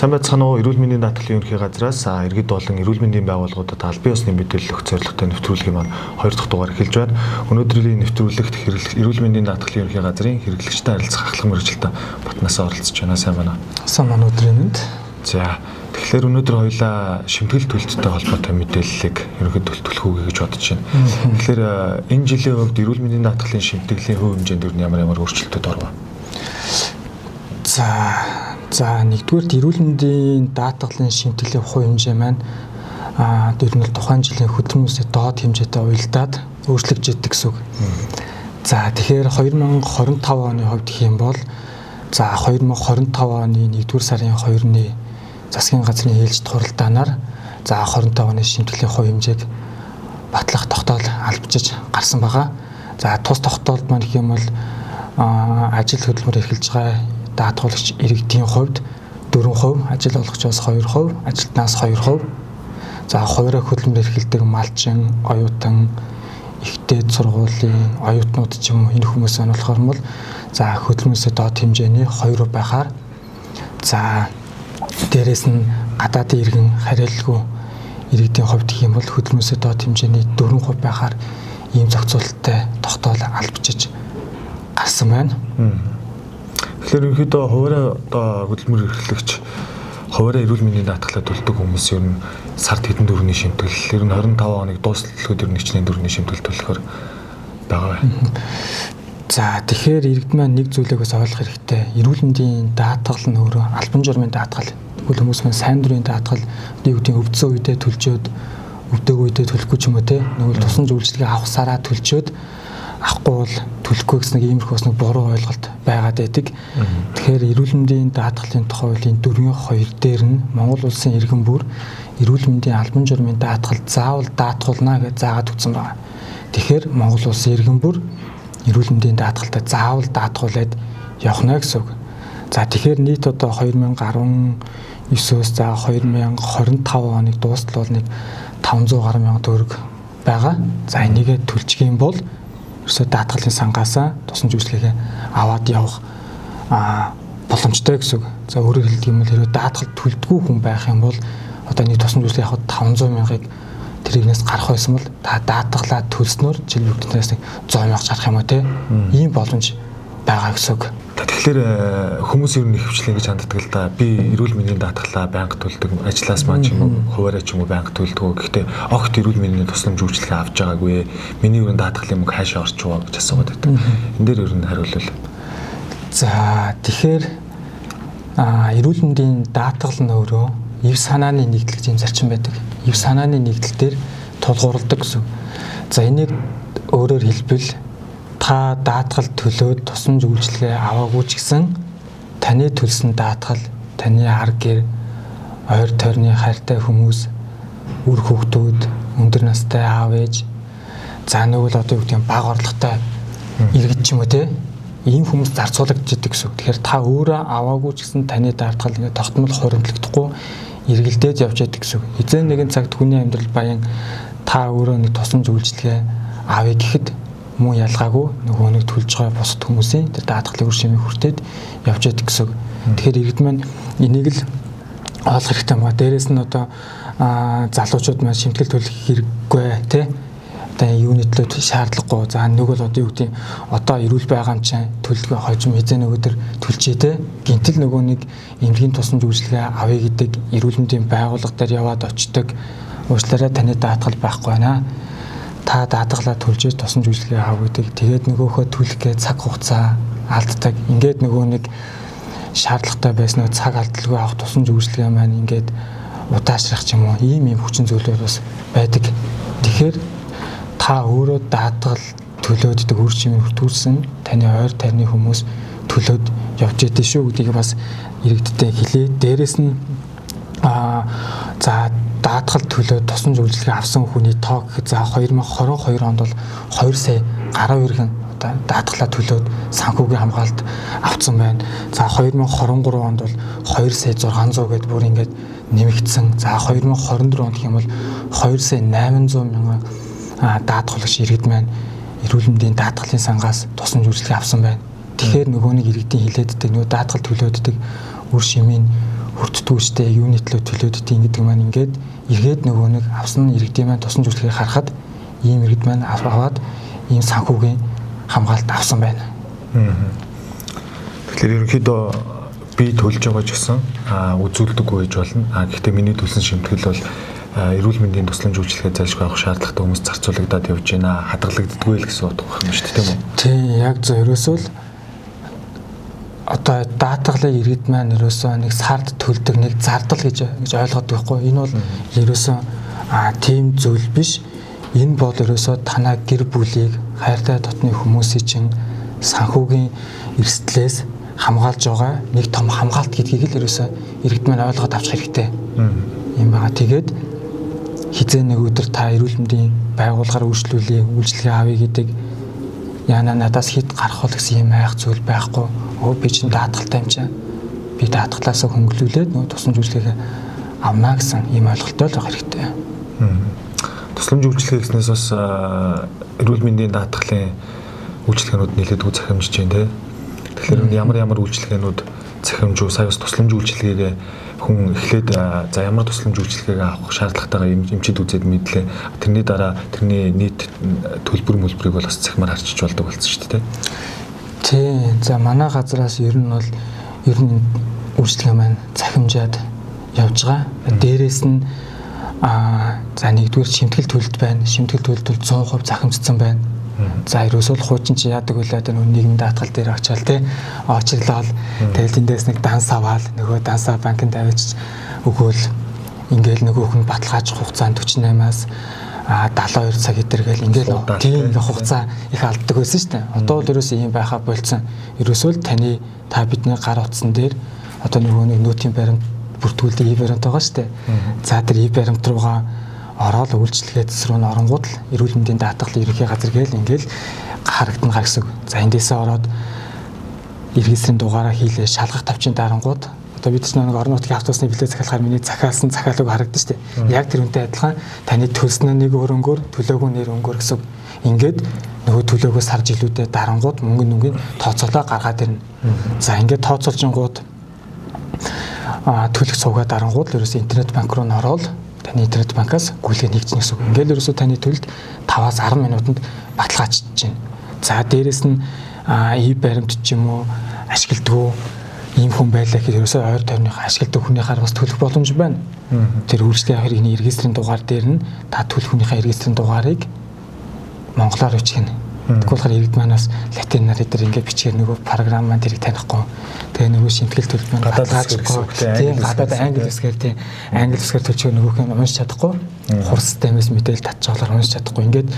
Сайн байцгаана уу? Эрүүл мэндийн даатгалын ерөнхий газраас иргэд болон эрүүл мэндийн байгууллагуудад албан ёсны мэдээлэл өгөх зорилготой нэвтрүүлгийн маань 2 дахь дугаар эхэлж байна. Өнөөдрийн нэвтрүүлэгт эрүүл мэндийн даатгалын ерөнхий газрын хэрэглэгчтэй харилцах ахлах мэргэжилтэн Батнасаа оролцож байна. Сайн байна уу? Сайн байна өдрийн мэнд. За, тэгэхээр өнөөдөр хоёлаа шимтгэл төлөлттэй холбоотой мэдээллийг ерөнхийдөө төлөх үгүй гэж бодож байна. Тэгэхээр энэ жилийн хувьд эрүүл мэндийн даатгалын шимтгэлийн хувь хэмжээнд ер нь ямар ямар өөрчлөлтүүд оров? За, нэгдүгээрт эрүүл мэндийн даатгалын шимтгэлийн хувь хэмжээ маань ер нь тухайн жилийн хөдөлмөрөөс доод хэмжээтэй уялдаад өөрчлөгдөж гэсэн үг. За, тэгэхээр 2025 оны хувьд гэх юм бол за 2025 оны 1-р сарын 2-ны засгийн газрын ээлжит хуралдаанаар за 25 оны шимтгэлийн хувь хэмжээг батлах тогтоол албажиж гарсан байгаа. За, тус тогтоолд маань гэх юм бол ажил хөдөлмөр эрхэлж байгаа даатгуулагч иргэдийн хувьд 4%, ажил олгогчоос 2%, ажилтнаас 2%. За, хуваараа хөдөлмөр эрхэлдэг малчин, оюутан, ихтэй сургуулийн оюутнууд ч юм уу энэ хүмүүс нь болохоор бол за хөдөлмөрөөс доод хэмжээний 2% байхаар, за дээрэс нь гадаадын иргэн харьяалгүй иргэдийн хувьд гэх юм бол хөдөлмөрөөс доод хэмжээний 4% байхаар ийм зохицуулттай тогтоол албажиж гарсан байна. Тэгэхээр ерөнхийдөө хуваараа одоо хөдөлмөр эрхлэгч, хуваараа эрүүл мэндийн даатгалаа төлдөг хүмүүс ер нь сард хэдэн төгрөгийн шимтгэл, ер нь 25 оныг дуустал ер нь хичнээн төгрөгийн шимтгэл төлөхөөр байгаа вэ? За, тэгэхээр иргэд маань нэг зүйлийг бас ойлгох хэрэгтэй. Эрүүл мэндийн даатгал нь өөрөө албан журмын даатгал. Тэгвэл хүмүүс маань сайн дурын даатгал, одоо юу гэдгийг өвдсөн үедээ төлжөөд, өвдөг үедээ төлөхгүй ч юм уу те. Нөгөө тусламж үйлчилгээ авах сараа төлжөөд, авахгүй бол төлөхгүй гэсэн нэг иймэрхүү бас нэг буруу ойлголт байгаад байдаг. Тэгэхээр эрүүл мэндийн даатгалын тухай хуулийн 4-2 дээр нь Монгол улсын иргэн бүр эрүүл мэндийн албан журмын даатгал заавал даатгуулна гэж заагаад өгсөн байна. Тэгэхээр Монгол улсын иргэн бүр эрүүл мэндийн даатгалтай заавал даатгуулад явах нэ гэсэн үг. За, тэгэхээр нийт одоо 2019-өөс за 2025 оныг дуустал бол нэг 500 гаруй мянган төгрөг байгаа. За, энийгээ төлчих юм бол ерөөсөө даатгалын сангаасаа тусламж үйлчилгээгээ аваад явах боломжтой гэсэн үг. За, өөрөөр хэлдэг юм бол хэрвээ даатгал төлдгүү хүн байх юм бол одоо нэг тусламж үйлчилгээ авахд 500 мянгаыг тэрэгнээс гарах байсан бол та даатгалаа төлснөөр жил бүгднээс нэг 100 мянга зарах юм уу те. Ийм боломж байгаа гэсэн үг. Тэгэхээр хүмүүс ер нь ихэвчлэн ингэж ханддаг л да. Би эрүүл мэндийн даатгалаа байнга төлдөг. Ажлаас маань ч юм уу, хуваараа ч юм уу байнга төлдөг. Гэхдээ огт эрүүл мэндийн тусламж үйлчилгээ авч байгаагүй. Миний ер нь даатгалын мөнгө хаашаа орчих вэ гэж асуугаад байдаг. Энэ дээр ер нь хариулвал. За, тэгэхээр эрүүл мэндийн даатгал нь өөрөө эв санааны нэгдэл гэж юм зарчим байдаг. Эв санааны нэгдэл дээр тулгуурладаг гэсэн. За, энийг өөрөөр хэлбэл та даатгал төлөөд тусламж үйлчилгээ аваагүй ч гэсэн таны төлсөн даатгал таны ар гэр, ойр тойрны хайртай хүмүүс, үр хүүхдүүд, өндөр настай аав ээж, за нөгөө л одоо юу гэдэг нь бага орлоготой иргэд ч юм уу те, ийм хүмүүс зарцуулагдчихдаг гэсэн үг. Тэгэхээр та өөрөө аваагүй ч гэсэн таны даатгал ингээд тогтмол хуримтлагдахгүй эргэлдээд явж байдаг гэсэн үг. Хизээ нэгэн цагт хүний амьдрал баян та өөрөө нэг тусламж үйлчилгээ авъя гэхэд муу ялгаагүй нөгөө нэг төлж байгаа бусад хүмүүсийн тэр даатгалын үр шимийг хүртээд явж байдаг гэсэн үг. Тэгэхээр иргэд маань энийг л ойлгох хэрэгтэй юм ба. Дээрээс нь одоо залуучууд маань шимтгэл төлөх хэрэггүй те. Одоо юуны төлөө шаардлагагүй. За, нэг бол одоо юу гэдэг одоо эрүүл байгаа юм чинь төлөлгөө хожим хизээ нэг өдөр төлчээ те. Гинтэл нөгөө нэг эмнэлгийн тусламж үйлчилгээ авъя гэдэг эрүүл мэндийн байгууллага дээр яваад очдог. Уучлаарай, таны даатгал байхгүй байна. Та даатгалаа төлж тусламж үйлчилгээ ав гэдэг. Тэгээд нөгөөхөө төлөх гээд цаг хугацаа алддаг. Ингээд нөгөө нэг шаардлагатай байснаа цаг алдалгүй авах тусламж үйлчилгээ маань ингээд удаашрах ч юм уу ийм хүчин зүйлүүд бас байдаг. Тэгэхээр та өөрөө даатгал төлөөддөг үр шимийг хүртүүлсэн таны ойр тойрны хүмүүс төлөөд явж идэв шүү гэдгийг бас иргэдтэй хэлээ. Дээрээс нь за даатгал төлөө тусламж үйлчилгээ авсан хүний тоо гэхэд за 2022 онд бол 2 сая гаруй иргэн одоо даатгалаа төлөөд санхүүгийн хамгаалалт авсан байна. За, 2023 онд бол 2 сая 600 гээд бүр ингээд нэмэгдсэн. За, 2024 онд гэх юм бол 2 сая 800 мянган даатгалагч иргэд маань эрүүл мэндийн даатгалын сангаас тусламж үйлчилгээ авсан байна. Тэгэхээр нөгөө нэг иргэдийн хилээддэг нөгөө даатгал төлөөддөг үр шимийн Хүртдэггүй штэ, юуны төлөө төлөөд тийм гэдэг маань ингээд эргээд нөгөө нэг авсан иргэдийн маань тусламж үйлчилгээг харахад ийм иргэд маань аваад ийм санхүүгийн хамгаалалт авсан байна. Тэгэхээр ерөнхийдөө би төлж байгаа ч гэсэн үзүүлдэггүй байж болно. Гэхдээ миний төлсөн шимтгэл бол эрүүл мэндийн тусламж үйлчилгээ зайлшгүй авах шаардлагатай хүмүүс зарцуулагдаад явж байна. Хадгалагддаггүй л гэсэн утга юм шүү дээ, тийм үү? Тийм, яг зөв. Ерөөсөө л одоо даатгалыг иргэд маань ерөөсөө нэг сард төлдөг нэг зардал гэж ойлгодог байхгүй. Энэ бол ерөөсөө тийм зүйл биш. Энэ бол ерөөсөө танаа гэр бүлийг, хайртай дотны хүмүүсийн чинь санхүүгийн эрсдлээс хамгаалж байгаа нэг том хамгаалт гэдгийг л ерөөсөө иргэд маань ойлгоод авчих хэрэгтэй. Юм байгаа. Тэгээд хизээ нэг өдөр та эрүүл мэндийн байгууллагаар үйлчлүүлээ, үйлчилгээ авъя гэдэг яана надаас хэд гарах бол гэсэн юм айх зүйл байхгүй. Өө би чинь даатгалтай юм чинь. Би даатгалаасаа хөнгөлүүлээд нөгөө тусламж үйлчилгээгээ авна гэсэн ийм ойлголттой л байх хэрэгтэй. Тусламж үйлчилгээ гэснээс бас эрүүл мэндийн даатгалын үйлчилгээнүүд нэлээдгүй захиамжж байна те. Тэгэхээр ямар үйлчилгээнүүд захиамж уу, сая бас тусламж үйлчилгээгээ хүн эхлээд за ямар тусламж үйлчилгээг авах шаардлагатайгаа эмчид үзээд мэдлээ. Тэрний дараа тэрний нийт төлбөр мөлбөрийг бол бас цахимаар харчиж болдог болсон шүү дээ. Тий. За манай газраас ер нь бол ер нь үйлчилгээ маань захимжаад явж байгаа. Дээрээс нь за нэгдүгээр шимтгэл төлөлт байна. Шимтгэл төлөлт бол 100% захимжсан байна. За ерөөсөө л хуучин чи яадаг вэ гэдэг нөө нийгмийн даатгал дээр очиад те очирлол тэгэл тэндээс нэг данс аваал нөгөө дансаа банкнд авчиж өгөөл ингээл нөгөөх нь баталгаажих хугацаанд 48-аас 72 цаг идэргээл ингээл тийм ингээ хугацаа их алддаг байсан шүү дээ. Одоо бол ерөөсөө ийм байхаа болцсон. Ерөөсөө л таны та бидний гар утсан дээр одоо нөгөө нэг нөтийн баримт бүртгүүлдэг и баримт байгаа шүү дээ. За тэр и баримт руугаа ороод үйлчлэгээ рүү н оронгууд л эрүүл мэндийн даатгалын ерөнхий газар гээл ингээл харагдана гэсэн. За эндээсээ ороод иргэсрийн дугаараа хийлээ шалгах тавчийн дарангууд одоо бид нар нэг орон нутгийн автобусны билет захиалахаар миний захиалсан захиалга харагдана шүү дээ. Яг тэр үнтэй адилхан таны төлсөн нэг өөр өнгөөр төлөөгүй нэр өнгөөр гэсэн. Ингээд нөгөө төлөөгөө сар жилүүдэд дарангууд мөнгө нүнгийн тооцоолоо гаргаад ирнэ. За ингээд тооцоолжингууд төлөх суугаа дарангууд л ерөөсөө интернет банк руу н ороод таны интернет банкаас гүйлгээ нэгжнэ гэсэн үг. Ингээл ерөөсөө таны төлөлт 5-аас 10 минутанд баталгаажиж байна. За дээрэс нь и баримт ч юм уу ашигладаг ийм хүн байлаа гэхэд ерөөсөө ойр тойрных ашигладаг хүнийхээ бас төлөх боломж байна. Тэр үйлчлэгээ авах хэрэгний регистрийн дугаар дээр нь та төлөх хүнийхээ регистрийн дугаарыг монголоор бичих нь. Тэгвэл болохоор иргэд манаас латинаар эдэр ингээд бичгээр нөгөө програм маань тэрийг танихгүй. Тэгээ нөгөө шимтгэл төлбөр маань баталгаажихгүй. Тийм гадаад англи үсгээр тийм англи үсгээр төлчөө нөгөөх нь уншиж чадахгүй. Хур системээс мэдээлэл татчих болохоор уншиж чадахгүй. Ингээд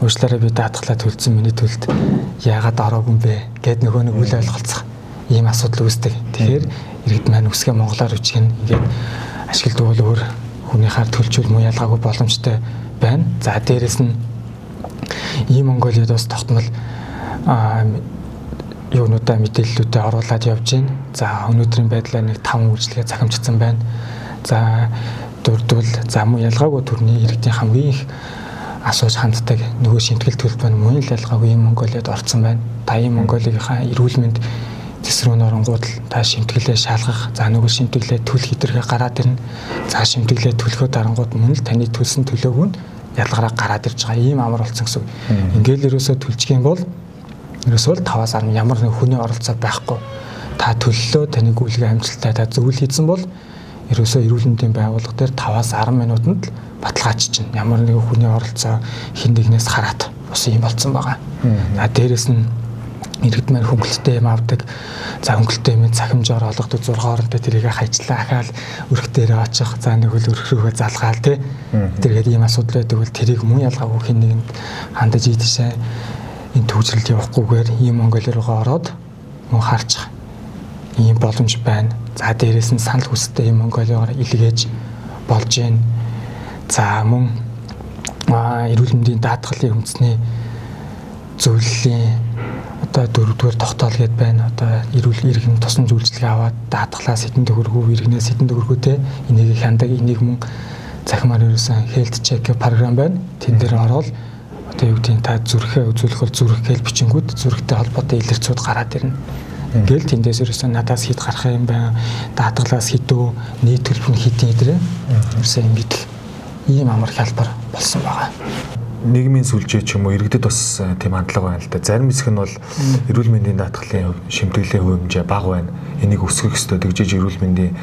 уучлаарай би даатгалаа төлсөн миний төлөлт яагаад ороогүй юм бэ гэд нөгөө нэг үл ойлголцох ийм асуудал үүсдэг. Тэгэхээр иргэд маань үсгээ монголоор бичих нь ингээд ашигладаг бол өөр хүнийхээ төлчүүл муу ялгаагүй боломжтой байна. За дээрэс нь ийм Монголиад бас тогтмол юунуудаа мэдээллүүдээ оруулаад явж байна. За өнөөдрийн байдлаар нэг 5 үйлчилгээ захимжсан байна. За дурдвал за муу ялгаагүй төрний иргэдийн хамгийн их асууж ханддаг нөгөө шимтгэл төлбөр маань мөн л ялгаагүй ийм Монголиад орцсон байна. Та ийм Монголийнхаа эрүүл мэнд зэс рүү оронгууд л та шимтгэлээ шалгах, за нөгөө шимтгэлээ төлөх хэдэрхээ гараад ирнэ. За шимтгэлээ төлөхөө дарангууд мөн л таны төлсөн төлөөг нь ялгараа гараад ирж байгаа. Ийм амар болсон гэсэн. Ингээл ерөөсөө төлчих юм бол ерөөсөө л 5-аас 10 ямар нэг хүний оролцоо байхгүй. Та төллөө, таны гүйлгээ амжилттай та зөвл хийсэн бол ерөөсөө эрүүл мэндийн байгууллага дээр 5-аас 10 минутанд л баталгаажиж чинь. Ямар нэгэн хүний оролцоо хин нэгнээс хараат бас ийм болцсон байгаа. За дээрэс нь иргэд маань хөнгөлөлттэй юм авдаг. За хөнгөлөлттэй юм цахимжаар олгодог 6 оронтой тэрийг хайчлаа ахаал өрх дээрээ очих. За нэг л өрх рүүгээ залгаал тий. Тэргээд ийм асуудал байдаг бол тэрийг мөн ялгаагүй хин нэгэнд хандаж ийдэшээ энэ төвжрэлд явахгүйгээр ийм Монгол руугаа ороод мөн харчих ийм боломж байна. За дээрээс нь санал хүсэлтээ ийм Монголиогоор илгээж болж байна. За мөн эрүүл мэндийн даатгалын үндэсний зөвлөлийн одоо дөрөвдүгээр тогтоол гээд байна. Одоо эрүүл иргэн тусламж үйлчилгээ аваад даатгалаас хэдэн төгрөгөө, иргэнээс хэдэн төгрөгөө те энийг хяндаг, энийг мөн захимаар ерөөсөн health check програм байна. Тэн дээр ороод одоо юу гэдгийг та зүрхээ үзүүлэх бол зүрх гээл бичингүүд зүрхтэй холбоотой илэрцүүд гараад ирнэ. Ингээл тэндээс ерөөсөө надаас хэд гарах юм байна, даатгалаас хэдөө, нийт төлбөр нь хэдийн өдрөө ерөөсөө юм мэдэх ийм амар хялбар болсон байгаа. Нийгмийн сүлжээ ч юм уу иргэдэд бас тийм хандлага байна л да. Зарим хэсэг нь бол эрүүл мэндийн даатгалын шимтгэлийн хувь хэмжээ бага байна. Энийг өсгөх ёстой, тэгжээж эрүүл мэндийн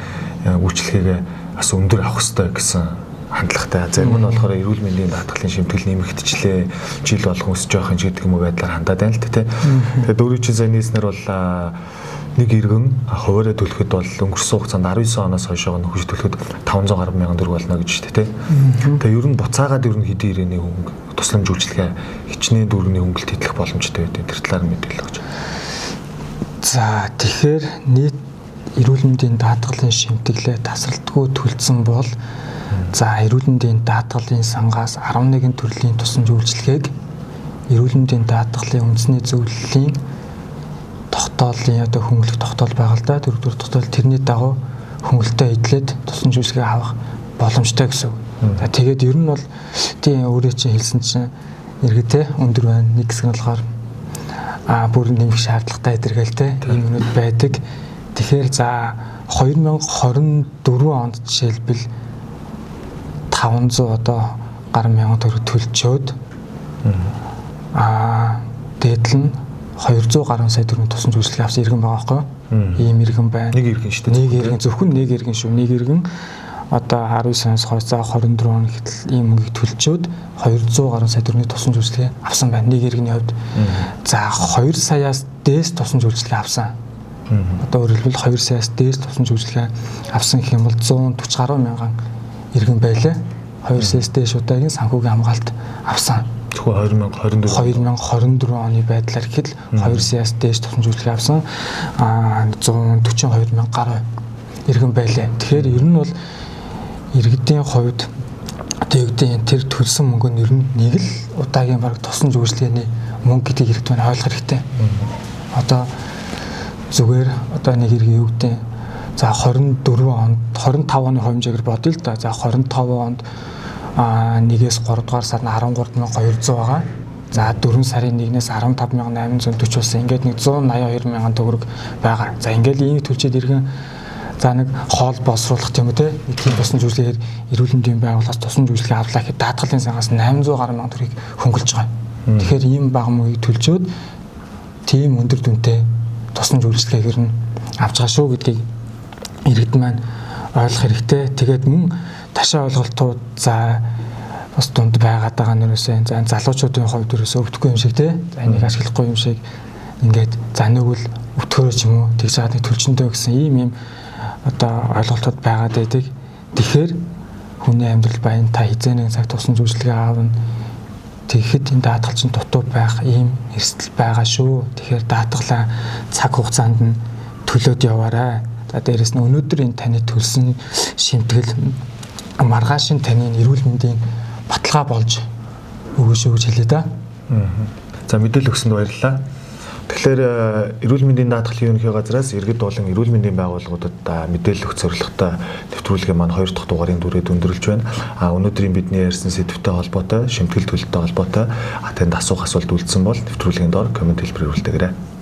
үйлчилгээгээ бас өндөр авах ёстой гэсэн хандлагатай. Зарим нь болохоор эрүүл мэндийн даатгалын шимтгэл нэмэгдчихлээ, жил болгон өсөж байгаа юм шиг гэдэг юм уу байдлаар хандаад байна л да, тий. Тэгээд өөрийн чинь сайн нийснэр бол нэг иргэн хуваараа төлөхөд бол өнгөрсөн хугацаанд 19 оноос хойшоо нөхөж төлөхөд 500 гаруй мянган төгрөг болно гэж шүү дээ, тий. Тэгээ ер нь буцаагаад ер нь хэдийн ирээний хөнгө тусламж үйлчилгээ хичнээн дүүрний хөнгөлт хөтлөх боломжтой байдаг. Тэр талаар мэдээлэл өгч. За, тэгэхээр нийт эрүүл мэндийн даатгалын шимтгэлээ тасралтгүй төлсөн бол за эрүүл мэндийн даатгалын сангаас 11 төрлийн тусламж үйлчилгээг эрүүл мэндийн даатгалын үндэсний зөвлөлийн тогтоолын одоо хөнгөлөх тогтоол байгаа л да, дөрөвдүгээр тогтоол, тэрний дагуу хөнгөлтөө эдлээд тусламж үйлчилгээ авах боломжтой гэсэн үг. За тэгээд ер нь бол тийм өөрөө чинь хэлсэн чинь иргэдээ өндөр байна. Нэг хэсэг нь болохоор бүр нэмэх шаардлагатай эдэргээл те ийм юмнууд байдаг. Тэгэхээр за 2024 онд жишээлбэл 500 одоо гаруй мянган төгрөг төлчөөд дээдл нь 200 гаруй сая төгрөгийн тусламж үйлчилгээ авсан иргэн байгаа байхгүй юу? Ийм иргэн байна. Нэг иргэн шүү дээ. Нэг иргэн, зөвхөн нэг иргэн шүү. Нэг иргэн одоо 19 оноос хойш за 24 он гэтэл ийм мөнгийг төлчөөд 200 гаруй сая төгрөгийн тусламж үйлчилгээ авсан байна. Нэг иргэний хувьд. За 2 саяас дээс тусламж үйлчилгээ авсан. Одоо өөрөөр хэлбэл 2 саяас дээс тусламж үйлчилгээ авсан гэх юм бол 140 гаруй мянган иргэн байлаа. 2 саяас дээш удаагийн санхүүгийн хамгаалалт авсан. Зөвхөн 2024 оны байдлаар гэхэд 2 саяас дээш тусламж үйлчилгээ авсан 142 мянга гаруй иргэн байлаа. Тэгэхээр ер нь бол иргэдийн хувьд одоо юу гэдэг тэр төлсөн мөнгө нь ер нь нэг л удаагийн баг тусламж үйлчилгээний мөнгө гэдгийг иргэд маань ойлгох хэрэгтэй. Одоо зүгээр одоо нэг иргэн юу гэдэг за 24 онд 25 оны хэмжээгээр бодъё л да. За 25 онд 1-ээс 3 дугаар сард 13,200 байгаа. За 4 сарын 1-ээс 15,840 болсон. Ингээд нэг 182 мянган төгрөг байгаа. За ингээд энийг төлчөөд иргэн за нэг хоол боловсруулах тийм үү те нэг тийм тусламж үйлчилгээгээр эрүүл мэндийн байгууллагаас тусламж үйлчилгээ авлаа гэхэд даатгалын сангаас 800 гаруй мянган төгрөгийг хөнгөлж байгаа. Тэгэхээр ийм бага мөнгийг төлчөөд тийм өндөр дүнтэй тусламж үйлчилгээгээр нь авч байгаа шүү гэдгийг иргэд маань ойлгох хэрэгтэй. Тэгээд мөн ташаа ойлголтууд за бас дунд байгаад байгаа нэрээсээ за залуучуудын хувьд ерөөсөө өвдөхгүй юм шиг те за энийг ашиглахгүй юм шиг ингээд за нэг л өвтгөрөө ч юм уу тэгж чад нэг төлчөндөө гэсэн ийм ийм одоо ойлголтууд байгаад байдаг. Тэгэхээр хүний амьдрал баян та хизээ нэгэн цаг тусламж үйлчилгээ аавна. Тэгэхэд энэ даатгал чинь дутуу байх ийм эрсдэл байгаа шүү. Тэгэхээр даатгалаа цаг хугацаанд нь төлөөд яваарай. За дээрэс нь өнөөдөр энэ таны төлсөн шимтгэл маргааш нь таны эрүүл мэндийн баталгаа болж өгөө шүү гэж хэлье да. За мэдээлэл өгсөнд баярлалаа. Тэгэхээр эрүүл мэндийн даатгалын ерөнхий газраас иргэд болон эрүүл мэндийн байгууллагуудад мэдээлэл өгөх зорилготой нэвтрүүлгийн маань 2 дахь дугаарын дүрээд өндөрлөж байна. Өнөөдрийн бидний ярьсан сэдвтэй холбоотой, шимтгэл төлөлттэй холбоотой танд асуух асуулт үлдсэн бол нэвтрүүлгийн доор коммент хэлбэрээр үлдээгээрэй.